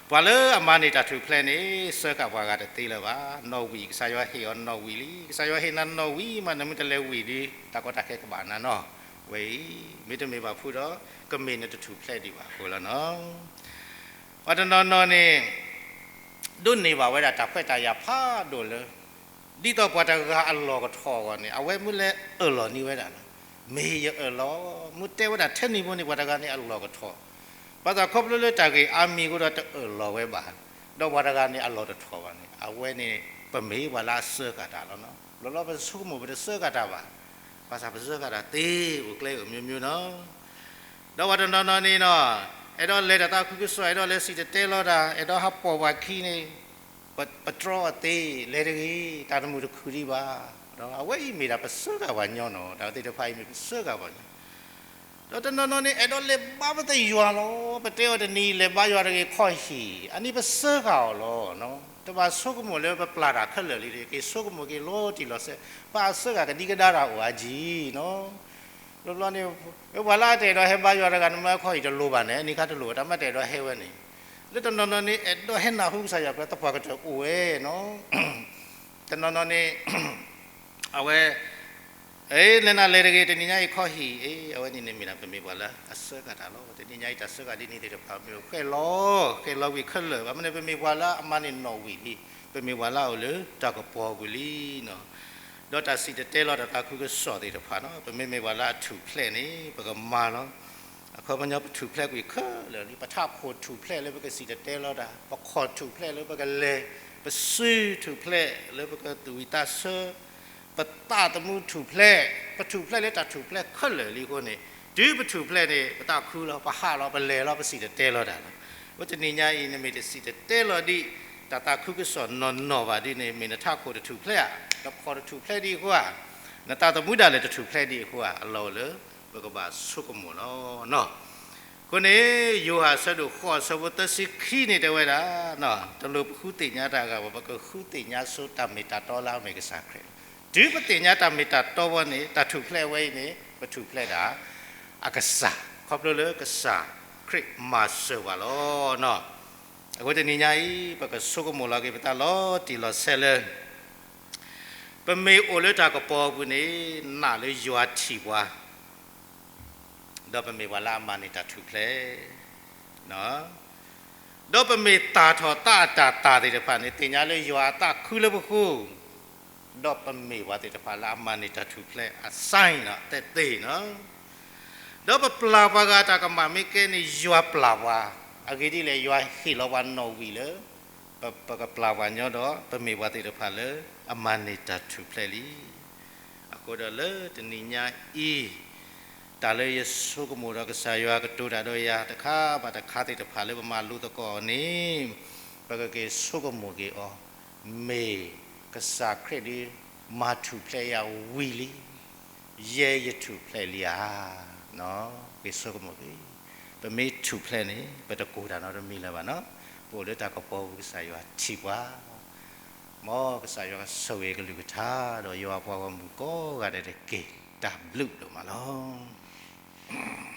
ပှၤလၢအမၤန့ၢ်တၢ်ထူၣ်ဖျဲးန့ၣ် စၢဃာ်ပှၤဂၤတသ့လၢၤဘၣ်. နီၣ်ဝံာ် ကစၢ်ယွၤဟ့ၣ်အီၤနီၣ်ဝံာ်လံ, ကစၢ်ယွၤဟ့ၣ်နၤနီၣ်ဝံာ်မး နမ့ၢ်တလဲၤဝံာ်ဒီး တၢ်ကီတၢ်ခဲကဘၣ်နၤနီၤ. ဝဲအံၤ မ့တမ့ၢ်ဘၣ်ဖုဒီး ကမ့ၢ်နတထူၣ်ဖျဲးဒံးဘၣ်အဃိလီၤနီၤ. ပှၤတနီၤနီၤန့ၣ် ဒိးန့ၢ်ဘၣ်ဝဲဒၣ်တၢ်ခွဲးတၢ်ယာ်ဖးဒိၣ်လၢ ဒ်သိးပှၤတဂၤအလီၢ်ကထီၣ်အဂီၢ်န့ၣ် အဝဲမ့ၢ်လဲၤအၢၣ်လီၤန့ၢ်ဝဲဒၣ်လီၤ. မ့ၢ်ယအၢၣ်လီၤ, မ့ၢ်တဲဝဲဒၣ်ထဲန့ၣ်ဖိန့ၣ် ပှၤတဂၤန့ၣ်အလီၢ်ကထီၣ်. ဘၣ်ဆၣ်ခီဖျိလၢတၢ်ဂ့ၢ်အါမံၤအဃိဒီးတအၢၣ်လီၤဝဲဘၣ်, ဒီးပှၤတဂၤန့ၣ်အလီၢ်တထီၣ်ဘၣ်န့ၣ် အဝဲန့ၣ် ပမ့ၢ်ပှၤလၢအစၢဃာ်တၢ်လီၤနီၤ. လီၤလီၤပဆိကမိၣ်ပတစၢဃာ်တၢ်ဘၣ်, ဘၣ်ဆၣ်ပစၢဃာ်တၢ်သ့အိၣ်ကျဲအိၣ်မံၤမံၤနီၤ. ဒီးပှၤတနီၤနီၤန့ၣ်နီၤ အဲၣ်ဒိးလဲၤတၢ်သးခုကစီၣ် အဲၣ်ဒိးလဲၤစံၣ်တဲၤတဲလီၤတၢ် အဲၣ်ဒိးဟးပိာ်ပှၤခံန့ၣ် ပတြီအီၤသ့ လဲၤတဂ့ၤ တၢ်တမုာ်တခုဒံးဘၣ်. ဒီးအဝဲအံၤမ့ၢ်ဒၣ်ပစၢဃာ်ပှၤညီနီၤ, တၢ်သ့ၣ်တဖၣ်အံၤမ့ၢ်ပစၢဃာ်ပှၤညီ. ဒီးတနီၤနီၤန့ၣ် အဲၣ်ဒိးလဲၤဘါပသယွၤလီၤ, ပတဲအီၤတနံၤ လဲၤဘါယွၤတဂ့ၤခီၣ်ဟံၣ်, အန့ၣ်ပစၢဃာ်အီၤလီၤ. တဘၣ်ဆိကမိၣ်လၢပပျၢ်တၢ်ခဲလၢာ်လံ, က့ၤဆိကမိၣ်က့ၤလီၤတံၢ်လီၤဆဲး, ပစၢဃာ်ကဒံကဒါတၢ်အိၣ်အါကံနီၤ. ဘျီဘျီန့ၣ် ပှၤလၢအတအဲၣ်ဒိးဟဲဘါယွၤတဂၤန့ၣ် မ့ၢ်ခီၣ်ဟံၣ်တလိၤဘၣ်န့ၣ် အန့ၣ်ခါတလိၤဘၣ် တၢ်မ့ၢ်တအဲၣ်ဒိးဟဲဝဲန့ၣ်. လၢတနီၤနီၤန့ၣ် အဲၣ်ဒိးဟဲနၢ်ဟူကစၢ်ယွၤကျဲသပှၢ်ကတၢၢ်အိၣ်ဝဲနီၤ. တနီၤနီၤန့ၣ် အဝဲ အဲ လဲၤနၤလဲၤတဂ့ၤ တနံၤညါအံၤခီၣ်ဟံၣ် အဝဲန့ၣ်န့ၣ်မ့ၢ်ဒၣ်ပမ့ၢ်ပှၤလၢအစၢဃာ်တၢ်လီၤ. တနံၤညါအံၤတၢ်စၢဃာ်ဒ်န့ၣ်သ့ၣ်တဖၣ်မ့ၢ်အိၣ်ဃဲလီၤ, ဃဲလီၤဝံၤခဲလၢာ်, ဘၣ်မနုၤ ပမ့ၢ်ပှၤလၢအမၤန့ၢ်နီၣ်ဝံာ်လံ, ပမ့ၢ်ပှၤလၢအအိၣ်လၢတၢ်ကပီၤပူၤလံနီၤ. ဒီးတၢ်စံၣ်တဲၤတဲလီၤတၢ်သးခုကစီၣ်သ့ၣ်တဖၣ်နီၤ ပမ့မ့ၢ်ပှၤလၢအထူၣ်ဖျဲးန့ၣ် ပကမၤလီၤ. အခီပညီပထူၣ်ဖျဲးကွံာ်ခဲလၢာ်လံ, ပထးခိၣ်ထူၣ်ဖျဲးလၢပကစံၣ်တဲၤတဲလီၤတၢ်, ပခီၣ်ထူၣ်ဖျဲးလၢပကလဲၤ, ပစုထူၣ်ဖျဲးလၢပကသူၣ်ဝံၣ်သးဆၢ, ပသးသမူထူၣ်ဖျဲး, ပထူၣ်ဖျဲးလၢတၢ်ထူၣ်ဖျဲးခဲလၢာ်လံအဃိန့ၣ် တုၤပထူၣ်ဖျဲးန့ၣ် ပသးခုလီၤ, ပဟးလီၤ, ပလဲၤလီၤ, ပစံၣ်တဲၤတဲလီၤတၢ်လီၤ. အဃိတနံၤညါအံၤ နမ့ၢ်တစံၣ်တဲၤတဲလီၤဒံး တၢ်သးခုကစီၣ်နီၢ်နီၢ်ဘၣ်ဒ်န့ၣ် မ့ၢ်နထးခိၣ်တထူၣ်ဖျဲးဧါ, နခီၣ်တထူၣ်ဖျဲးဒံးအဃိဧါ, နသးသမူဒၣ်လဲာ်တထူၣ်ဖျဲးဒံးအဃိဧါ, အလီၢ်အိၣ်လၢပကဘၣ်ဆိကမိၣ်လီၤ. အဃိန့ၣ် ယိၤဟၣ်အဆၢဒိၣ်ဃိးအဆၢဖိသၢဆံခံန့ၣ်တဲဝဲဒၣ်, တလိၣ်ပဃုသ့ၣ်ညါတၢ်ဂၤဘၣ်, ပကဃုသ့ၣ်ညါဆိတၢ်မ့ၢ်တၢ်တီလၢအမ့ၢ်ကစၢ်ခရံာ်လီၤ. တုၤပသ့ၣ်ညါတၢ်မ့ၢ်တၢ်တီဝဲန့ၣ် တၢ်ထူၣ်ဖျဲးဝဲအံၤန့ၣ် ပထူၣ်ဖျဲးဒၣ်အကစၢ်, ခီဖျိလၢကစၢ်ခရံာ်မၤစၢၤပှၤလီၤ. အဃိတနံၤညါအံၤ ပကဆိကမိၣ်လီၤက့ၤပသးလီၤတံၢ်လီၤဆဲးလၢ ပမ့ၢ်အိၣ်လၢတၢ်ကပီၤအပူၤန့ၣ် နာ်လၢယွၤထံၣ်ပှၤ ဒီးပမ့ၢ်ပှၤလၢအမၤန့ၢ်တၢ်ထူၣ်ဖျဲး, ဒီးပမ့ၢ်သၣ်ထီၣ်သးအတၢ်သၣ်သ့ၣ်တဖၣ်န့ၣ် သ့ၣ်ညါလၢယွၤအသးခုလၢပဃိ, ဒီးပမ့ၢ်ပှၤသ့ၣ်တဖၣ်လၢအမၤန့ၢ်တၢ်ထူၣ်ဖျဲးအ sign နီၤ, သဲသ့ၣ်နီၤ, ဒီးပပျၢ်ပှၤဂၤတၢ်ကမၣ်မ့ၢ်ကဲန့ၣ် ယွၤပျၢ်ပှၤ, အဂ့ၢ်ဒ်လဲၣ် ယွၤဟ့ၣ်လီၤပှၤနီၣ်ဝံာ်လၢ ပ ပကပျၢ်ပှၤညီဒီး ပမ့ၢ်ပှၤသ့ၣ်တဖၣ်လၢအမၤန့ၢ်တၢ်ထူၣ်ဖျဲးလံ. အဃိဒီးလၢတနံၤညါအံၤ တၢ်လၢယဆိကမိၣ်ဒီးကစၢ်ယွၤကတိၤတၢ်ဒီးယၤတခါဘၣ်တခါသ့ၣ်တဖၣ်လၢပမၤလိသကိးန့ၣ် ပကက့ၤဆိကမိၣ်က့ၤအီၤ, မ့ၢ်ကစၢ်ခရံာ်ဒုးမၤထူၣ်ဖျဲးယၤဝံၤလံ, ယဲယထူၣ်ဖျဲးလံဧါ. က့ၤဆိကမိၣ်က့ၤ, ပမ့ၢ်ထူၣ်ဖျဲးန့ၣ် ပတကိၢ်တၢ်နီတမံၤလၢၤဘၣ်နီၤ, ပအိၣ်လၢတၢ်ကပီၤပူၤကစၢ်ယွၤထံၣ်ပှၤ, မ်ကစၢ်ယွၤကဆိၣ်ဂ့ၤကလုၢ်ကထါ ဒီးယွၤပှၤဂီၢ်မုၢ်ကိးဂၤဒဲးတက့ၢ်. တၢ်ဘျုးဒိၣ်မးလီၤ.